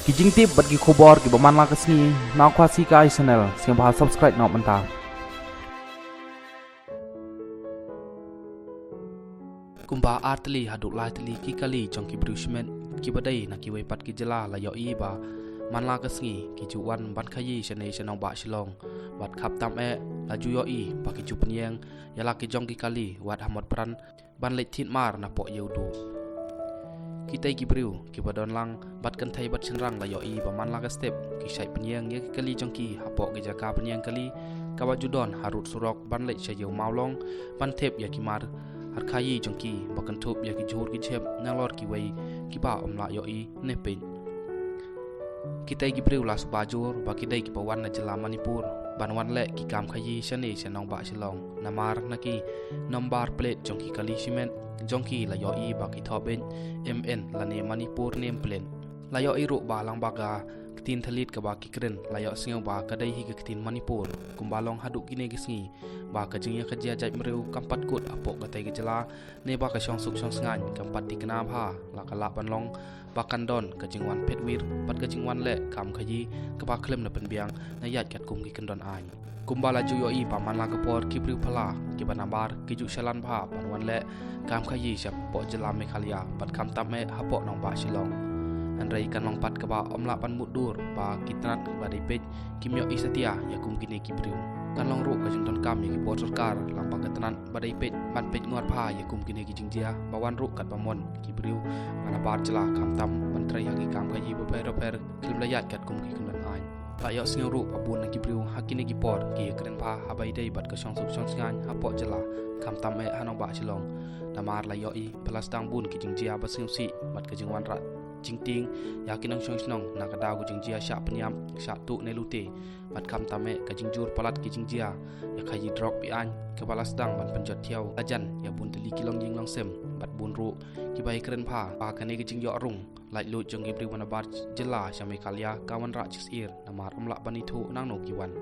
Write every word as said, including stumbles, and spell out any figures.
Ki jingtip bad ki khubor kiba man la ka sngi na Khasi Kai Channel, sngewbha subscribe noh mynta. Kumba ar tylli haduh lai tylli ki kali jong ki briew shimet kiba dei na kiwei pat ki jylla la ïohi ba man la ka sngi ki ju wan ban khaïi shane sha nongbah Shillong, bad khamtam eh la ju ïohi ba ki ju pynïeng ïa la ki jong ki kali wat ha Motphran ban leit thied mar na poh Ïewduh. Kitei ki briew kiba don lang bad kynthei bad shynrang la ïohi ba man la ka step ki shait pynïeng ïa ki kali jong ki hapoh ki jaka pynïeng kali kaba ju don harud surok ban leit sha Ïew Mawlong, ban thep ïa ki mar ar khaïi jong ki ba kynthup ïa ki jhur ki jhep nalor kiwei kiba ym lah ïohi ne peit. Kitei ki briew la suba jur ba ki dei kiba wan na jylla Manipur ban wan leh ki kam khaïi shane sha nongbah Shillong, namar na ki number plate jong ki kali shimet jong ki la ïohi ba ki thoh beit M N lane Manipur name plate. La ïohi ruh ba lang ba ka ktien thylliej kaba ki kren la ïohsngew ba ka dei hi ka ktien Manipur, kumba long haduh kine ki sngi ba ka jingïakajia jaitbynriew kam pat kut hapoh katei ka jylla, ne ba ka shongsuk shongsngaiñ kam pat thikna bha la ka lah ban long ba kan don ka jingwan phet wir bad ka jingwan leh kam khaïi kaba khlem da pynbiang na ïaid katkum ki kyndon aiñ. Kumba la ju ïohi ba man la ka por ki briew phylla kiba nabar ki ju shalan bha ban wan leh kam khaïi shapoh jylla Meghalaya bad khamtam eh hapoh nongbah Shillong. Hynrei kan long pat kaba ym lah ban mutdur ba ki tnat ba dei peit kim ïohi satia ïa kum kine ki briew. Kan long ruh ka jingdonkam ïa ki bor sorkar lang ba ka tnat ba dei peit ban peit ngor bha ïa kum kine ki jingjia ba wan ruh katba mon ki briew ba nabar jylla khamtam ban trei ha ki kam khaïi bapher bapher khlem da ïaid katkum ki kyndon aiñ. La ïohsngew ruh ba bun na ki briew ha kine ki por ki ïakren bha haba ïadei bad ka shongsuk shongsngaiñ hapoh jylla, khamtam eh ha nongbah Shillong. Namar la ïohi ba la sdang bun ki jingjia ba sngewsih bad ka jingwanrah jingtieng ïa ki nongshong shnong na ka daw ka jingjia shah pynïap, shah tuh ne lute, bad khamtam eh ka jingjur palat ki jingjia ïa khaïi drok be-aiñ kaba la sdang ban pynjot thiaw hajan ïa bun tylli ki longïing longsem bad bun ruh kiba ïakren bha ba kane ka jingïoh rung laitluid jong ki briew ba nabar jylla sha Meghalaya ka wanrah jingsyier namar ym lah ban ithuh nangno ki wan.